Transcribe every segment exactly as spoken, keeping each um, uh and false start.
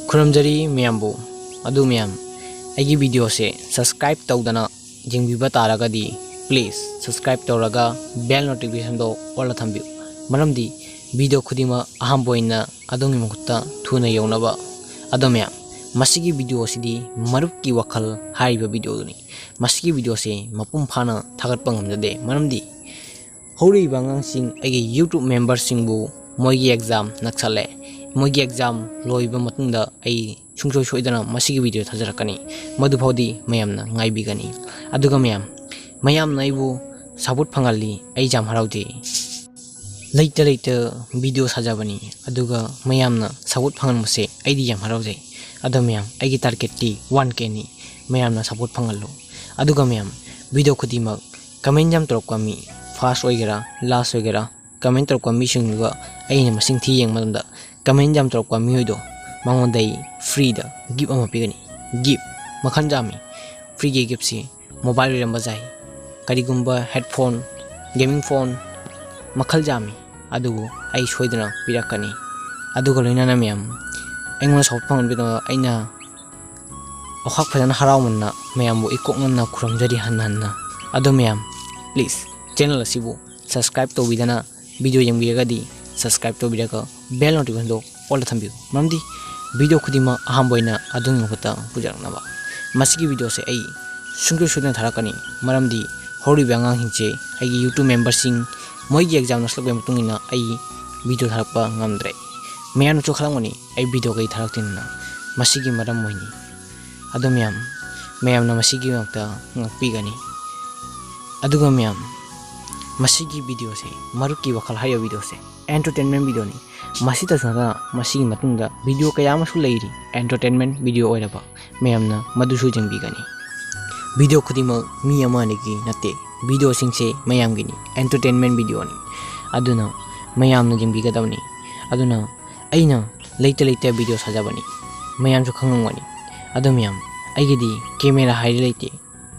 ꯈꯨꯔꯨꯝꯖꯔꯤ ꯃꯌꯥꯝꯕꯨ꯫ ꯑꯗꯨ ꯃꯌꯥꯝ, ꯑꯩꯒꯤ videoꯁꯦ subscribe ꯇꯧꯗꯅ ꯌꯦꯡꯕꯤꯕ ꯇꯥꯔꯒꯗꯤ, please subscribe ꯇꯧꯔꯒ bell notificationꯗꯣ all ꯊꯝꯕꯤꯌꯨ꯫ ꯃꯔꯝꯗꯤ video ꯈꯨꯗꯤꯡꯃꯛ ꯑꯍꯥꯟꯕ ꯑꯣꯏꯅ ꯑꯗꯣꯝꯒꯤ ꯃꯈꯨꯠꯇ ꯊꯨꯅ ꯌꯧꯅꯕ꯫ ꯑꯗꯣ ꯃꯌꯥꯝ, ꯃꯁꯤꯒꯤ videoꯁꯤꯗꯤ ꯃꯔꯨꯞꯀꯤ ꯋꯥꯈꯜ ꯍꯥꯏꯔꯤꯕ videoꯗꯨꯅꯤ꯫ ꯃꯁꯤꯒꯤ videoꯁꯦ ꯃꯄꯨꯡ ꯐꯥꯅ ꯊꯥꯒꯠꯄ ꯉꯝꯖꯗꯦ, ꯃꯔꯝꯗꯤ ꯍꯧꯔꯛꯏꯕ ꯑꯉꯥꯡꯁꯤꯡ, ꯑꯩꯒꯤ YouTube memberꯁꯤꯡꯕꯨ ꯃꯣꯏꯒꯤ exam ꯅꯛꯁꯜꯂꯦ꯫ ꯃꯣꯏꯒꯤ exam ꯂꯣꯏꯕ ꯃꯇꯨꯡꯗ ꯑꯩ ꯁꯨꯡꯁꯣꯏ ꯁꯣꯏꯗꯅ ꯃꯁꯤꯒꯤ video ꯊꯥꯖꯔꯛꯀꯅꯤ꯫ ꯃꯗꯨꯐꯥꯎꯗꯤ ꯃꯌꯥꯝꯅ ꯉꯥꯏꯕꯤꯒꯅꯤ꯫ ꯑꯗꯨꯒ ꯃꯌꯥꯝ, ꯃꯌꯥꯝꯅ ꯑꯩꯕꯨ support ꯐꯪꯍꯜꯂꯤ, ꯑꯩ ꯌꯥꯝ ꯍꯔꯥꯎꯖꯩ꯫ ꯂꯩꯇ ꯂꯩꯇ video ꯁꯥꯖꯕꯅꯤ, ꯑꯗꯨꯒ ꯃꯌꯥꯝꯅ support ꯐꯪꯍꯟꯕꯁꯦ ꯑꯩꯗꯤ ꯌꯥꯝ ꯍꯔꯥꯎꯖꯩ꯫ ꯑꯗꯣ ꯃꯌꯥꯝ, ꯑꯩꯒꯤ targetꯇꯤ one Kꯅꯤ꯫ ꯃꯌꯥꯝꯅ support ꯐꯪꯍꯜꯂꯨ꯫ ꯑꯗꯨꯒ ꯃꯌꯥꯝ, video ꯈꯨꯗꯤꯡꯃꯛ comment ꯌꯥꯝ ꯇꯧꯔꯛꯄ ꯃꯤ, first ꯑꯣꯏꯒꯦꯔꯥ last ꯑꯣꯏꯒꯦꯔꯥ, comment ꯇꯧꯔꯛꯄ ꯃꯤꯁꯤꯡꯗꯨꯒ ꯑꯩꯅ ꯃꯁꯤꯡ ꯊꯤ ꯌꯦꯡꯕ ꯃꯇꯝꯗ, comment ꯌꯥꯝ ꯇꯧꯔꯛꯄ ꯃꯤꯑꯣꯏꯗꯣ, ꯃꯉꯣꯟꯗ ꯑꯩ freeꯗ gift ꯑꯃ ꯄꯤꯒꯅꯤ꯫ Gift ꯃꯈꯜ ꯌꯥꯝꯃꯤ꯫ Freeꯒꯤ giftꯁꯤ mobile ꯑꯣꯏꯔꯝꯕ ꯌꯥꯏ, ꯀꯔꯤꯒꯨꯝꯕ headphone, gaming phone, ꯃꯈꯜ ꯌꯥꯝꯃꯤ꯫ ꯑꯗꯨꯕꯨ ꯑꯩ ꯁꯣꯏꯗꯅ ꯄꯤꯔꯛꯀꯅꯤ꯫ ꯑꯗꯨꯒ ꯂꯣꯏꯅꯅ ꯃꯌꯥꯝ, ꯑꯩꯉꯣꯟꯗ support ꯐꯪꯍꯟꯕꯤꯗꯨꯅ ꯑꯩꯅ ꯋꯥꯈꯜ ꯐꯖꯅ ꯍꯔꯥꯎꯃꯟꯅ ꯃꯌꯥꯝꯕꯨ ꯏꯀꯣꯛ ꯅꯝꯅ ꯈꯨꯔꯨꯝꯖꯔꯤ ꯍꯟꯅ ꯍꯟꯅ꯫ ꯑꯗꯣ ꯃꯌꯥꯝ, please channel ꯑꯁꯤꯕꯨ subscribe ꯇꯧꯕꯤꯗꯅ, video ꯌꯦꯡꯕꯤꯔꯒꯗꯤ subscribe ꯇꯧꯕꯤꯔꯒ bell notificationꯗꯣ all ꯊꯝꯕꯤꯌꯨ꯫ ꯃꯔꯝꯗꯤ video ꯈꯨꯗꯤꯡꯃꯛ ꯑꯍꯥꯟꯕ ꯑꯣꯏꯅ ꯑꯗꯣꯝꯒꯤ ꯃꯈꯨꯠꯇ ꯄꯨꯖꯔꯛꯅꯕ꯫ ꯃꯁꯤꯒꯤ videoꯁꯦ ꯑꯩ ꯁꯨꯡꯁꯣꯏ ꯁꯣꯏꯗꯅ ꯊꯥꯔꯛꯀꯅꯤ, ꯃꯔꯝꯗꯤ ꯍꯧꯔꯤꯕ ꯑꯉꯥꯡꯁꯤꯡꯁꯦ, ꯑꯩꯒꯤ YouTube memberꯁꯤꯡ, ꯃꯣꯏꯒꯤ exam ꯅꯛꯁꯤꯜꯂꯛꯄꯒꯤ ꯃꯇꯨꯡ ꯏꯟꯅ ꯑꯩ video ꯊꯥꯔꯛꯄ ꯉꯝꯗ꯭ꯔꯦ꯫ ꯃꯌꯥꯝꯅꯁꯨ ꯈꯜꯂꯝꯒꯅꯤ ꯑꯩ video ꯀꯩ ꯊꯥꯔꯛꯇꯦꯅ꯫ ꯃꯁꯤꯒꯤ ꯃꯔꯝ ꯑꯣꯏꯅꯤ꯫ ꯑꯗꯣ ꯃꯌꯥꯝ, ꯃꯌꯥꯝꯅ ꯃꯁꯤꯒꯤꯗꯃꯛꯇ ꯉꯥꯛꯄꯤꯒꯅꯤ꯫ ꯑꯗꯨꯒ ꯃꯌꯥꯝ, ꯃꯁꯤꯒꯤ videoꯁꯦ, ꯃꯔꯨꯞꯀꯤ ꯋꯥꯈꯜ ꯍꯥꯏꯔꯤꯕ videoꯁꯦ entertainment videoꯅꯤ꯫ ꯃꯁꯤꯇꯁꯨ ꯅꯠꯇꯅ ꯃꯁꯤꯒꯤ ꯃꯇꯨꯡꯗ video ꯀꯌꯥ ꯑꯃꯁꯨ ꯂꯩꯔꯤ entertainment video ꯑꯣꯏꯔꯕ꯫ ꯃꯌꯥꯝꯅ ꯃꯗꯨꯁꯨ ꯌꯦꯡꯕꯤꯒꯅꯤ꯫ Video ꯈꯨꯗꯤꯡꯃꯛ ꯃꯤ ꯑꯃ ꯑꯅꯤꯒꯤ ꯅꯠꯇꯦ, videoꯁꯤꯡꯁꯦ ꯃꯌꯥꯝꯒꯤꯅꯤ, entertainment videoꯅꯤ꯫ ꯑꯗꯨꯅ ꯃꯌꯥꯝꯅ ꯌꯦꯡꯕꯤꯒꯗꯕꯅꯤ꯫ ꯑꯗꯨꯅ ꯑꯩꯅ ꯂꯩꯇ ꯂꯩꯇ video ꯁꯥꯖꯕꯅꯤ, ꯃꯌꯥꯝꯁꯨ ꯈꯪꯂꯝꯒꯅꯤ꯫ ꯑꯗꯣ ꯃꯌꯥꯝ, ꯑꯩꯒꯤꯗꯤ camera ꯍꯥꯏꯔꯦ ꯂꯩꯇꯦ,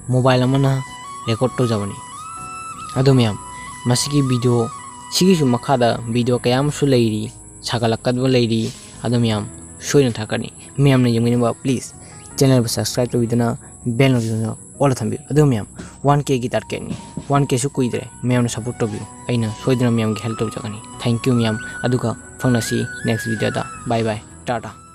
mobile ꯑꯃꯅ record ꯇꯧꯖꯕꯅꯤ꯫ ꯑꯗꯣ ꯃꯌꯥꯝ, ꯃꯁꯤꯒꯤ video, ꯁꯤꯒꯤꯁꯨ ꯃꯈꯥꯗ video ꯀꯌꯥ ꯑꯃꯁꯨ ꯂꯩꯔꯤ, ꯁꯥꯒꯠꯂꯛꯀꯗꯕ ꯂꯩꯔꯤ꯫ ꯑꯗꯣ ꯃꯌꯥꯝ, ꯁꯣꯏꯗꯅ ꯊꯥꯔꯛꯀꯅꯤ꯫ ꯃꯌꯥꯝꯅ ꯌꯦꯡꯕꯤꯅꯕ please channelꯕꯨ subscribe ꯇꯧꯕꯤꯗꯨꯅ bell notification all ꯊꯝꯕꯤꯌꯨ꯫ ꯑꯗꯨꯒ ꯃꯌꯥꯝ, one Kꯒꯤ targetꯅꯤ, one Kꯁꯨ ꯀꯨꯏꯗ꯭ꯔꯦ, ꯃꯌꯥꯝꯅ support ꯇꯧꯕꯤꯌꯨ꯫ ꯑꯩꯅ ꯁꯣꯏꯗꯅ ꯃꯌꯥꯝꯒꯤ help ꯇꯧꯖꯒꯅꯤ꯫ Thank you ꯃꯌꯥꯝ, ꯑꯗꯨꯒ ꯐꯪꯅꯁꯤ next videoꯗ꯫ Bye bye, Tata.